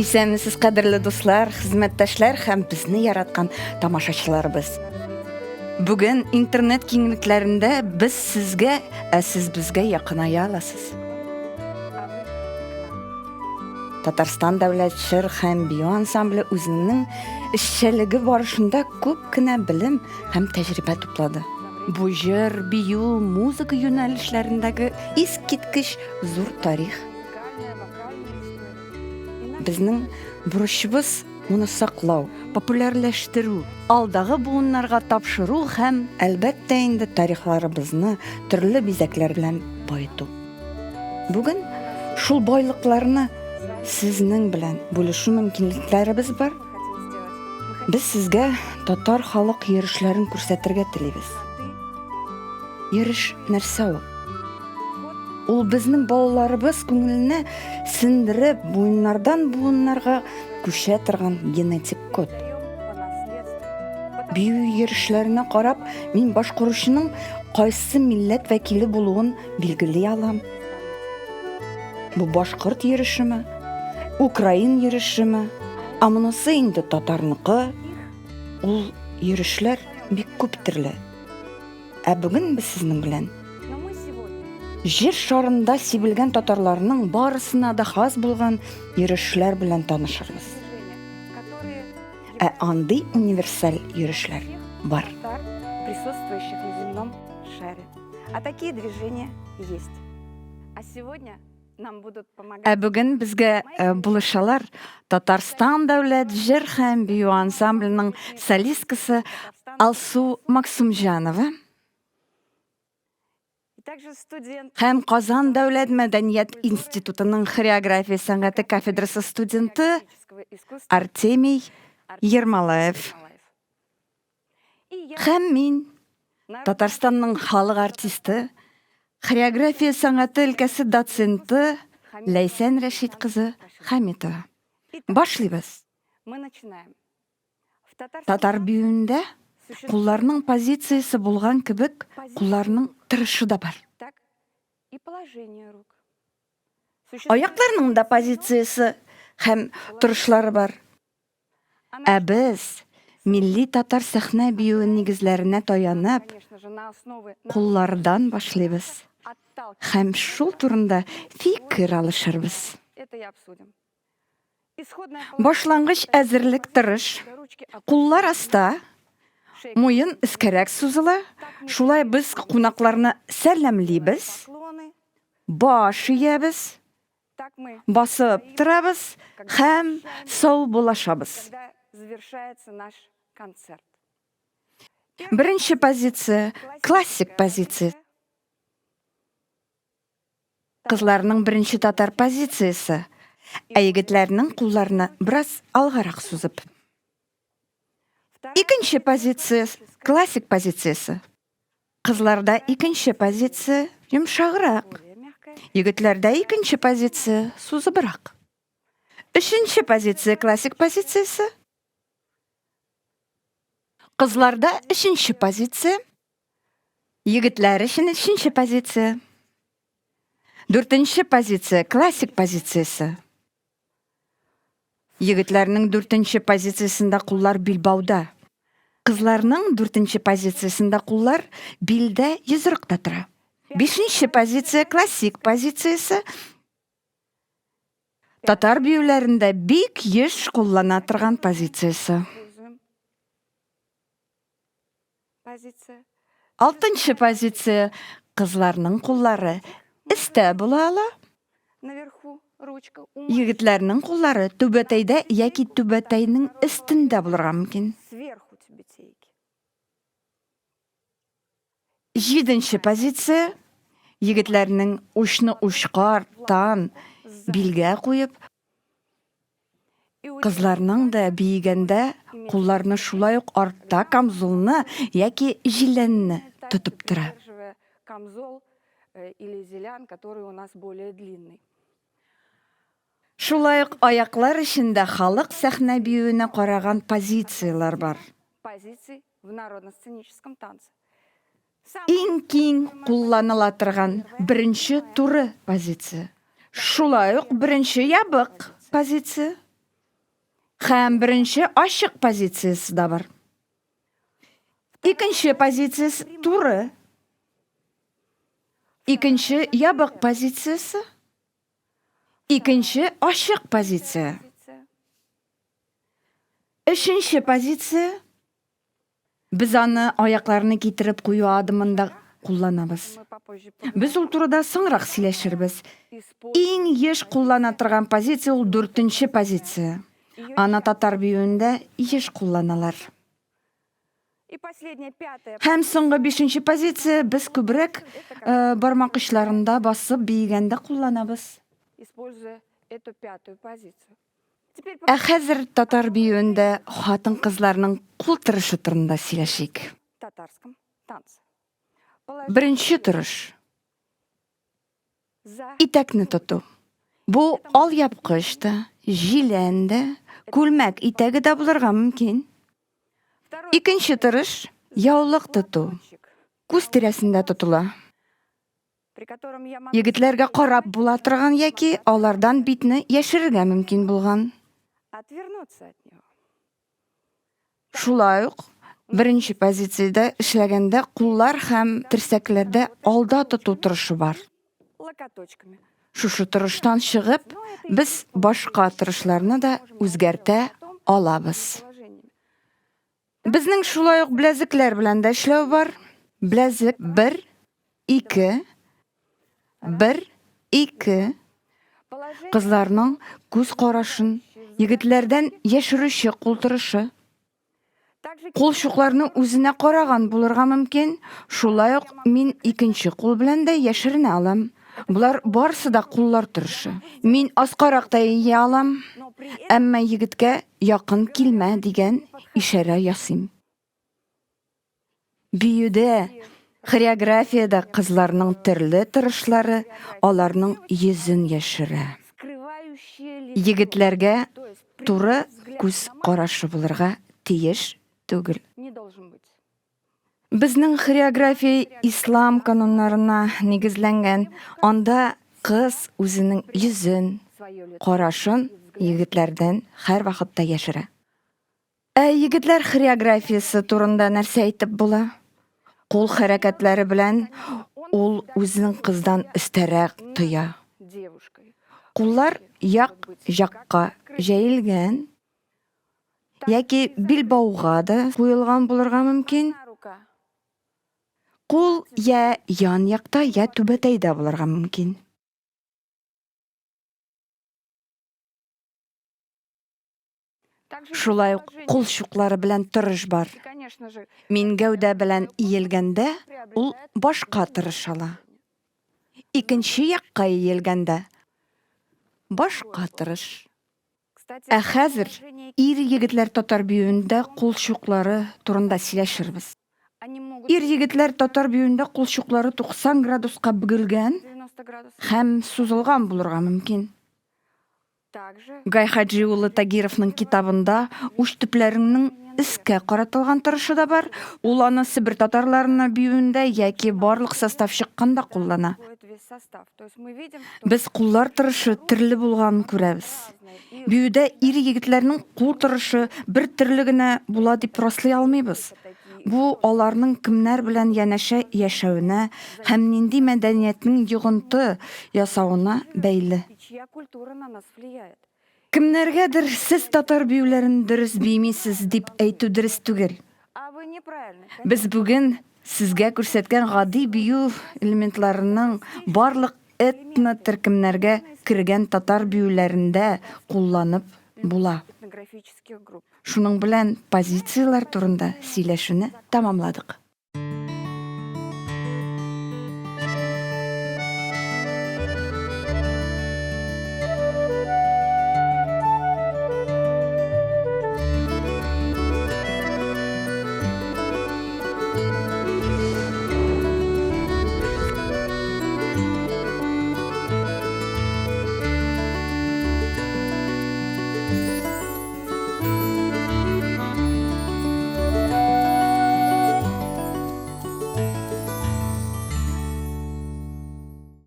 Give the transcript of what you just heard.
Исәнмесез, кадерле дуслар, хезмәттәшләр һәм безне яраткан тамашачыларыбыз. Бүген интернет киңлекләрендә без сезгә, ә сез безгә якыная аласыз. Татарстан дәүләт җыр һәм бию ансамбле үзенең эшчәлеге барышында күп кенә белем һәм тәҗрибә туплады. Бу җыр, бию, музыка юнәлешләрендәге искиткеч зур тарих. Безнең бурычыбыз моны саклау, популярләштерү, алдагы буыннарга тапшыру һәм, әлбәттә инде, тарихларыбызны төрле бизәкләр белән баету. Бүген шул байлыкларны сезнең белән бүлешү мөмкинлекләребез бар. Без сезгә татар халык йөрешләрен күрсәтергә телибез. Йөреш нәрсә ул? Ул безнең балаларыбыз күңеленә сеңдереп, буыннардан буыннарга күчә торган генетик код. Бию йөрешләренә карап, мин башкаручының кайсы милләт вәкиле булуын билгели алам. Бу башкорт йөрешеме, украин йөрешеме, ә монысы инде татарныкы. Ул йөрешләр бик күп төрле. Ә бүген без сезнең белән Җир шарында сибелгән татарларның барысына да хас булган йөрешләр белән танышырбыз. Ә андый универсаль йөрешләр бар. Присутствующих на земном шаре. А такие движения есть. А сегодня нам будут помогать. Ә бүген безгә э, булышалар Татарстан дәүләт җыр һәм бию ансамбленең солисткасы Алсу Максумҗанова И также студент һәм Казан дәүләт мәдәният институтының хореография сәнгате кафедрасы студенты искусства Артемий Ермолаев. И я Һәм мин, Татарстанның халык артисты, хореография сәнгате өлкәсе доценты Ләйсән Рәшит кызы Хәмитова. Башлыйбыз. Мы начинаем. В татарском Татар биюендә кулларның позициясе булган кебек, кулларның торышы да бар. Так и положение рук. Аякларның да позициясе һәм торышлары бар. Ә без, милли татар сәхнә биюе нигезләренә таянып, куллардан башлыйбыз һәм шул турында фикер алышырбыз. Башлангыч әзерлек тырыш. Куллар аста, муен өскәрәк сузыла. Шулай без кунакларны сәламлибез, баш иябез. Басып торабыз һәм саубуллашабыз. Беренче позиция, классик позиция. Кызларның беренче татар позициясе, ә егетләрнең кулларны бераз алгарак сузып. Икенче позиция, классик позициясе. Кызларда икенче позиция йомшаграк. Егетләрдә икенче позиция сузыбрак. Өченче позиция классик позициясе. Кызларда өченче позиция. Егетләр өчен өченче позиция. Дүртенче позиция классик позициясе. Егетләрнең дүртенче позициясендә куллар билбауда. Кызларның дүртенче позициясендә куллар билдә йозрыкта тора. Бишенче позиция классик позициясе. Татар биюләрендә бик еш куллана торган позициясе. Алтынчы позиция кызларның куллары өстә була ала. Егетләрнең куллары түбәтәйдә яки түбәтәйнең өстендә булырга мөмкин. Җиденче позиция егетләрнең учны учка арттан билгә куеп, Кызларның да биегәндә кулларны шулай ук артта камзулны яки җиләнне тотып тора. Шулай ук аяклар өчен дә халык сәхнә биюенә караган позицияләр бар. Иң киң кулланыла торган беренче туры позиция. Шулай ук беренче ябык позиция. Һәм беренче ачык позициясе дә бар. Икенче позициясе туры. Икенче ябык позициясе. Икенче ачык позиция. Өченче позиция. Без аны аякларны китереп кую адымында кулланабыз. Без ул турыда соңрак сөйләшербез. Иң еш куллана торган позиция ул дүртенче позиция. Аны татар биюендә еш кулланалар. Һәм соңгы бишенче позиция без күбрәк э, бармак очларында басып биегәндә кулланабыз. Ә хәзер татар биюендә хатын-кызларның кул торышы турында сөйләшик. Беренче торыш. Итәкне тоту. Бу алъяпкыч та, җилән дә, күлмәк итәге дә булырга мөмкин. Икенче торыш, яулык тоту. Күз тирәсендә тотыла. Егетләргә карап була торган яки алардан битне яшерергә мөмкин булган. Шулай ук беренче позициядә эшләгәндә куллар һәм терсәкләрдә алда тоту торышы бар. Шушы торыштан чыгып, без башка торышларны да үзгәртә алабыз. Безнең шулай ук беләзекләр белән дә эшләү бар. Беләзек бер, ике, бер, ике. Кызларның күз карашын егетләрдән яшерүче кул торышы. Кул чукларны үзенә караган булырга мөмкин, шулай ук мин икенче кул белән дә яшеренә алам. Болар барысы да куллар торышы. Мин аскарак та ия алам, әмма егеткә якын килмә дигән ишарә ясыйм. Биюдә, хореографиядә кызларның төрле тырышлары аларның йөзен яшерә. Егетләргә туры күз карашы булырга тиеш түгел. Безнең хореография ислам кануннарына нигезләнгән. Анда кыз үзенең йөзен, карашын егетләрдән һәрвакытта яшерә. Ә егетләр хореографиясе турында нәрсә әйтеп була? Кул хәрәкәтләре белән ул үзен кыздан өстәрәк тоя. Куллар як-jakка җәелгән, Яки билбауга да куелган булырга мөмкин. Кул я ян якта, я түбәтәйдә булырга мөмкин. Шулай ук кул чуклары белән торыш бар. Мин гәүдә белән иелгәндә, ул башка торыш ала. Икенче якка иелгәндә, башка торыш. Ә хәзер ир-егетләр татар биюендә кул чуклары турында сөйләшербез. Ир-егетләр татар биюендә кул чуклары 90 градуска бөгелгән һәм сузылган булырга мөмкин. Гай Хаҗи улы Тагировның китабында уч төпләреңнең өскә каратылган торышы да бар. Ул аны Себер татарларына биюендә яки барлык состав чыкканда куллана. Без куллар торышы төрле булганын күрәбез. Биюдә ир-егетләрнең кул торышы бер төрле генә була дип раслый алмыйбыз. Бу аларның кемнәр белән янәшә яшәвенә һәм нинди мәдәниятнең йогынты ясавына бәйле. Кемнәргәдер сез татар биюләрен дөрес биимисез дип әйтү дөрес түгел. Без бүген сезгә күрсәткән гади бию элементларының барлык этно-төркемнәргә кергән татар биюләрендә кулланып була. Шуның белән позицияләр турында сөйләшүне тәмамладык.